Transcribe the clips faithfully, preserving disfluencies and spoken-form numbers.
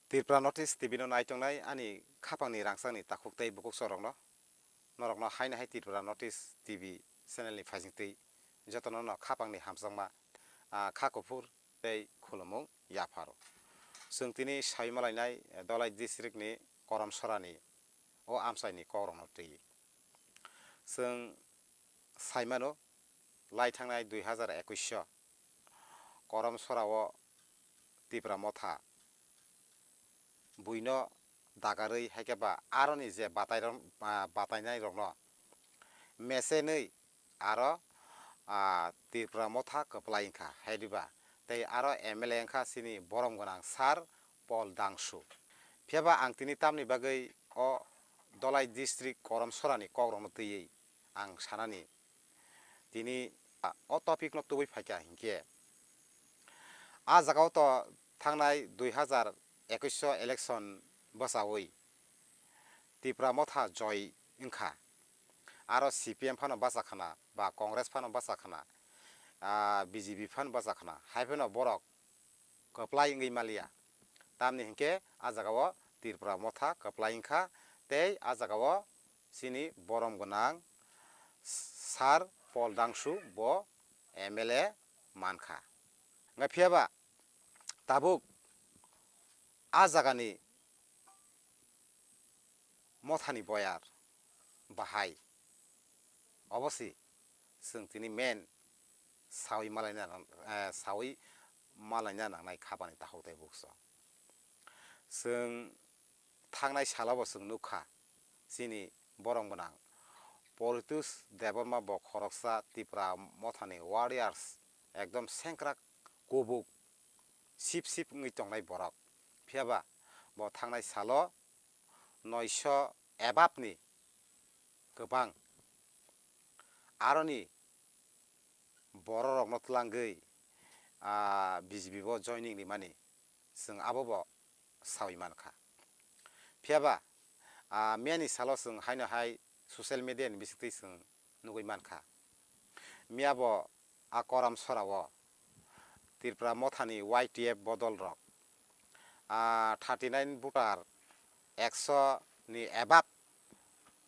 Tripura North East T V no naitongnai ani khapangni rangchakni takhuk tei bukhuk chorokno, norokno haino hai Tripura North East T V channel ni phaisingtwi jotono no khapangni hamjakma, ah, kha kuphur tei khulumung yapharo. Chwng tini sawi malainai Dhalai district ni Korom Sorani o amchaini kokrokno twi. Chwng saimano, lai thangnai dui hazar ekwis o Korom Sorao Tipra Motha buino dagarwi, haikhe ba aroni je batai rok, ah, batainai rokno mesenwi aro, ah, Tipra Motha kwplai wngkha, haidiba tei aro M L A wngkha chini borom gwnang sir Paul Dangsu. Phiyaba ang tini tamni bagwi o Dhalai district Korom Sorani kokrokno twiwi ang sanani, tini, ah, o topic no tubui phaikha hinkhe, ah jagao to thangnai dui hazar ekwis o election bwchaui Tipra Motha joy wngkha, aro C P M phano bachakhana ba Congress phano bachakhana, ah, B J P phano bachakhana, hai phano borok kwplai wngwi maliya. Tamni hinkhe ah jagao Tripura Motha kwplai wngkha tei ah jagao chini borom gwnang sir Paul Dangsu bo M L A mankha. Wngkha phiyaba tabuk ah jagani mothani boyar bahai. Obo se chwng tini main sawi malaina nang-, eh, sawi malaina nangnai khapani takhuk tei bukchok. Chwng thangnai salo bo chwng nukha, chini borom gwnang Poritush Debbarma bo khoroksa Tipra Mothani warriors, ekdom sengkrak kubuk sip sip wngwi tongnai borok. Phiyaba bo thangnai salo noisho above ni kwbang aroni bororokno twlangwi, ah, B J P bo joining rimani chwng abobo sawi mankha. Phiyaba, ah, miyani salo chwng haino hai social media ni bisingtwi chwng nugwi mankha. Miyabo a Koram Sorao Tripura Mothani Y T F bodol rok, ah, thirty nine voter, ekso ni above,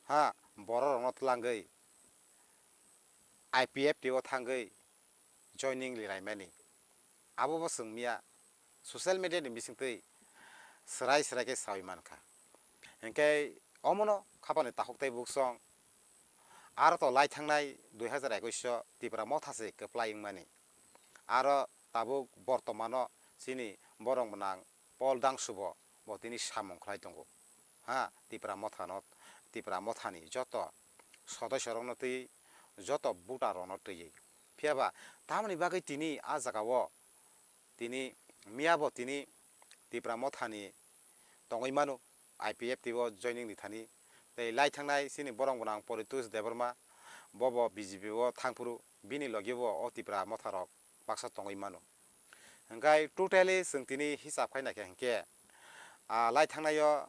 ha, bororokno twlangwi I P F T o thangwi joining lilaimani. Abo bo chwng miya social media ni bisingtwi swrai swrai khe sawi mankha. Hinkhe omono khapani takhuk tei bukchok aro to lai thangnai dui hazar ekwis o Tipra Motha se kwplai wngmani. Aro tabuk bortomano chini borom gwnang Paul Dangsu bo, bo tini samung khlai tongo. Ha, Tipra Mothano, Tipra Mothani joto sodosorokno twi, joto voterrokno twiwi. Phiyaba tamoni bagwi tini a jagao tini miyabo tini Tipra Mothani tongwi mano, I P F T o joining rithani. Tei lai thangnai chini borom gwnang Poritush Debbarma, bobo B J P o thangphuru, bini logi bo o Tipra Motharok baksa tongwi mano. Hingkhai totally chwng tini hisab khai naikha hinkhe, ah, lai thangnai o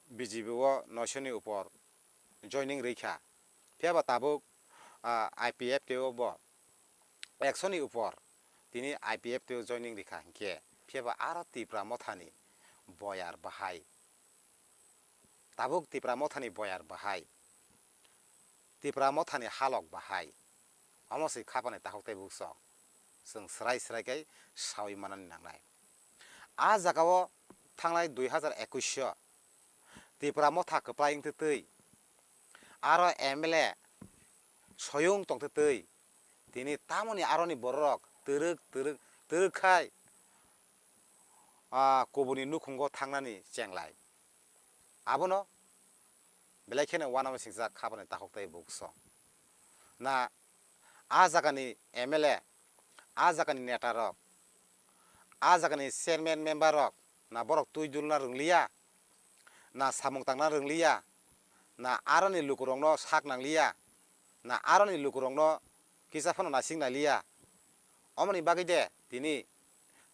B J P o noisho ni upor joining rwikha. Phiyaba tabuk, ah, I P F T o bo ekso ni upor tini I P F T o joining rikha hinkhe, phiyaba aro Tipra Mothani boyar bahai. Tabuk Tipra Mothani boyar bahai. Tipra Mothani halok bahai. Omo se khapani takhuk tei bukchok. Chwng swrai swrai khe sawi manani nangnai. A jagao thangnai dui hazar ekwis o Tipra Motha kwplai wngtwi twi, aro M L A soyung tongtwi twi, tini tamoni aroni bororok twrwk twrwk twrwk khai, ah, kubuni nukhungo thangnani chenglai. Abono belai kheno uanama singjak khapani takhuk tei bukchok. Na a jagani M L A, a jagani neta rok, a jagani chairman member rok, na borok twi dulna rwngliya, na samung tangna rwngliya, na aroni lukurokno sak nangliya, na aroni lukurokno kisa phano naising naliya. Omoni bagwi de tini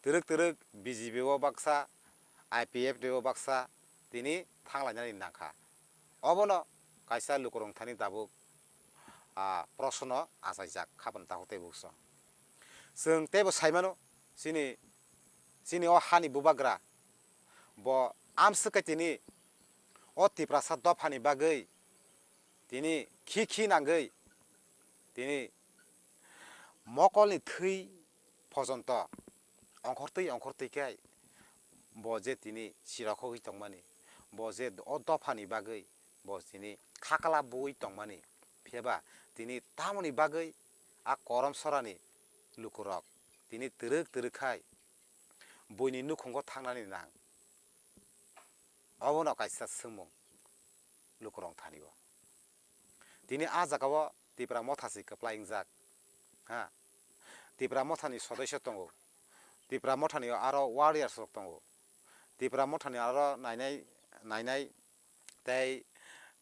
twrwk twrwk B J P o baksa, I P F T o baksa tini thanglainani nangkha. Obono kaisa lukurok thani tabuk, ah, proshno achaijak khapani takhuk tei bukchok. Chwng teibo saimano chini, chini o hani bubagra Bo amswk khe tini o Tiprasa dophani bagwi tini khi khi nangwi tini mokolni thwi pojonto ongkhortwi ongkhortwi khe bo je tini chirakhogwi tongmani, bo je o dophani bagwi bo tini khakla bui tongmani, phiyaba tini tamoni bagwi a Korom Sorani lukurok tini twrwk twrwk khai buini nukhungo thangnani nang. Obono kaisa swngmung lukurok thani o. Tini a jagao Tipra Motha se kwplai wngjak. Ha. Tipra Mothani sodosyo tongo. Tipra Mothani aro warriors rok tongo. Tipra Mothani aro nainai nainai tei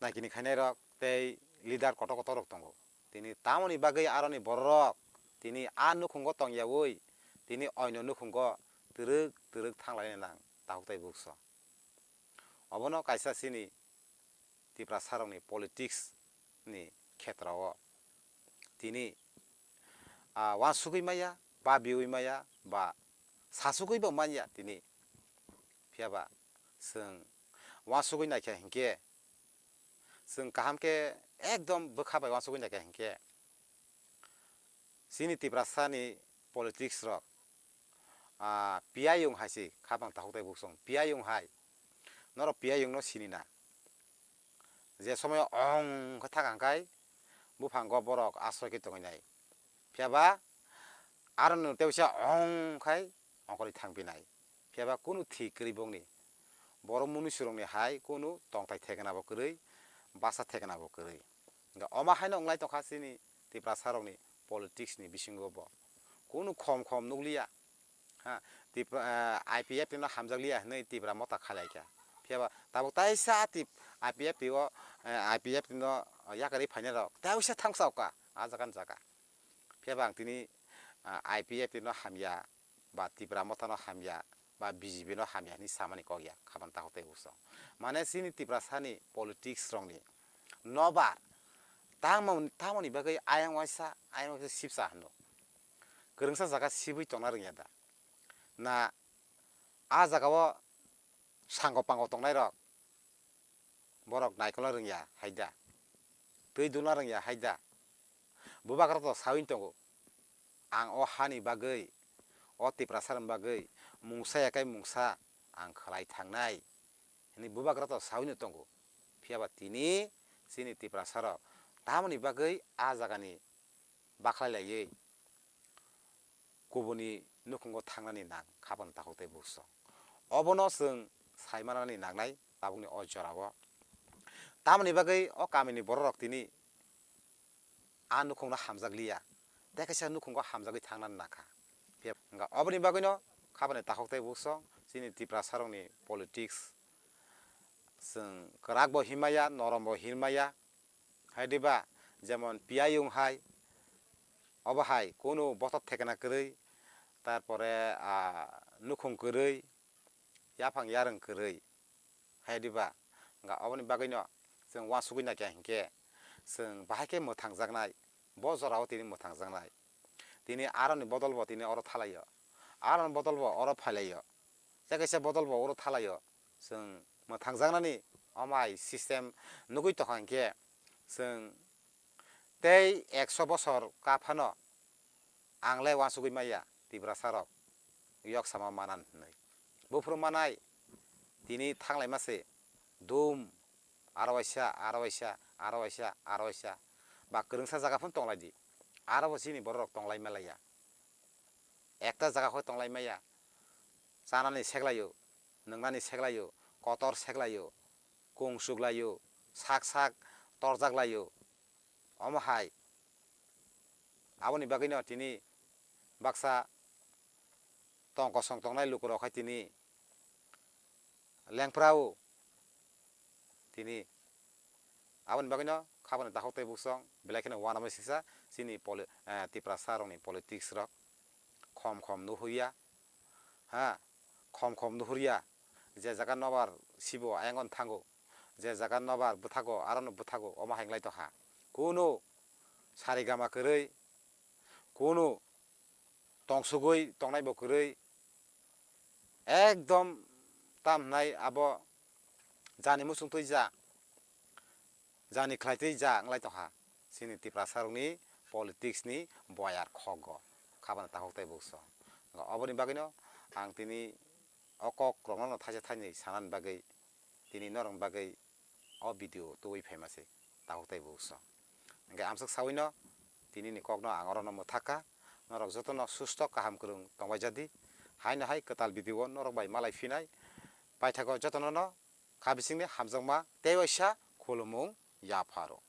naikini khainai rok tei leader kotor kotor rok tongo. Tini tamoni bagwi aroni bororok tini a nukhungo tongyaui tini oino nukhungo twrwk twrwk thanglaina nang takhuk tei bukso. Obono kaisa chini Tiprasarokni politics ni khetrao tini, ah, uansugwi maya, babiui maya, ba sasugwi bo manya tini. Phiyaba chwng uansugwi naikha hinkhe, chwng kaham khe ekdom bwkha bai uansugwi naikha hinkhe, chini Tiprasani politics rok, ah, piyayung hai se khapang takhuk tei buksong. Piyayung hai. Norok piyayung no sini na. Je somoyo ong khe thang hang khai buphango borok asroi khe tongwi nai. Phiyaba aro no tei uaisa ong khai ongkhorwi thang phi nai. Phiyaba kunu thik kwrwi bongni. Borok munusurokni hai kunu tongthai thekna bo kwrwi, basa thekna bo kwrwi. Hwnkhe omo haino wnglai tongkha chini Tiprasarokni politics ni bisingo bo. Kunu khom khom nukliya. Ha, Tipra, eh, I P F T no hamjakliya hinwi Tipra Motha khalai kha. Phiyaba tabuk taisa tip-, I P F T o, eh, I P F T no yakarwi phainai rok tei uaisa thangsa okha a jaga ni jaga. Phiyaba ang tini, ah, I P F T no hamya, ba Tipra Motha no hamya, ba B J P no hamya hinwi samani kok ya, khapan takhuk tei buksong. Mane chini Tiprasani politics rokni nobar tamo, tamoni bagwi ayang waisa, ayang waisa sibsa hino. Kwrwngsa jaga sibwi tongna rwngya da? Na a jagao sango pango tongnai rok borok naikolna rwngya hai da, twi duna rwngya hai da. Bubagra to sawi tongo, ang o hani bagwi, o Tiprasarokni bagwi mungsa ya kai mungsa ang khlai thangnai hinwi bubagra to sawi no tongo. Phiyaba tini chini Tiprasarok tamoni bagwi a jagani bakhlai laiwi kubuni nukhungo thangnani nang khapan takhuk tei buksong. Obono chwng sai manani nangnai tabukni o jorao. Tamoni bagwi o kamini bororok tini a nukhungno hamjakliya, tei kaisa nukhungo hamjagwi thangnani nangkha. Hwnkha oboni bagwino khapan takhuk tei buksong chini Tiprasarokni politics chwng kwrak bo hinmaya, norom bo hinmaya. Hai diba, jemon piyayung hai, obo hai kunu bothop thekna kwrwi, tarpore, ah, nukhung kwrwi, yaphang yarwng kwrwi. Hai diba, hwnkha oboni bagwino chwng uansugwi naikha hinkhe chwng bahai khe mwthangjaknai, bo jorao tini mwthangjaknai. Tini aroni bodol bo tini oro thalaio, aroni bodol bo oro phailaio. Tei kaisa bodol bo oro thalaio. Chwng mwthangjaknani omo hai system nugwi tongkha hinkhe chwng tei ekso bosor ka phano ang le uansugwi maya Tiprasarok yok sama manan hinwi. Buphuru manai tini thanglaima se dum aro waisa, aro waisa, aro waisa, aro waisa. Ba kwrwngsa jaga phano tonglaidi. Aro bo chini bororok tonglai malaya. Ekta jaga khe tonglai maya. Chanani seklaio, nwngnani seklaio, kotor seklaio, kung suklaio, sak sak torjaklaio. Omo hai aboni bagwino tini baksa tong kosong tongnai lukurok hai tini lengphrao. Tini aboni bagwino khabani takhuk tei buksong belai kheno uanama sisa chini poli-, eh, Tiprasa rokni politics rok khom khom nuhuya, ha, khom khom nuhurya, je jaga nobar sibo ayang thango, je jaga nobar bwthago arono bwthago omo hai wnglaitokha. Kunu sarigama kwrwi, kunu tongsugwi tongnai bo kwrwi, ekdom Tam hwnai abo jani muchung twi ja, jani khlai twi ja wnglai tongkha chini Tiprasarokni politics ni boyar khogo khabana takhuk tai bukso. Oboni bagwino ang tini o kok rokno thaisa thainwi sanani bagwi tini norokni bagwi o video tubui phaima se takhuk tai bukso. Hwnkhe amswk sawino tinini kokno ang orono mwthakha. Norok jotono susto kaham kwrwng tongbai jadi. Haino hai kwtal video o norok bai malai phinai. Paithago jotono no kha bisingni hamjakma tei waisa khulumung yapharo.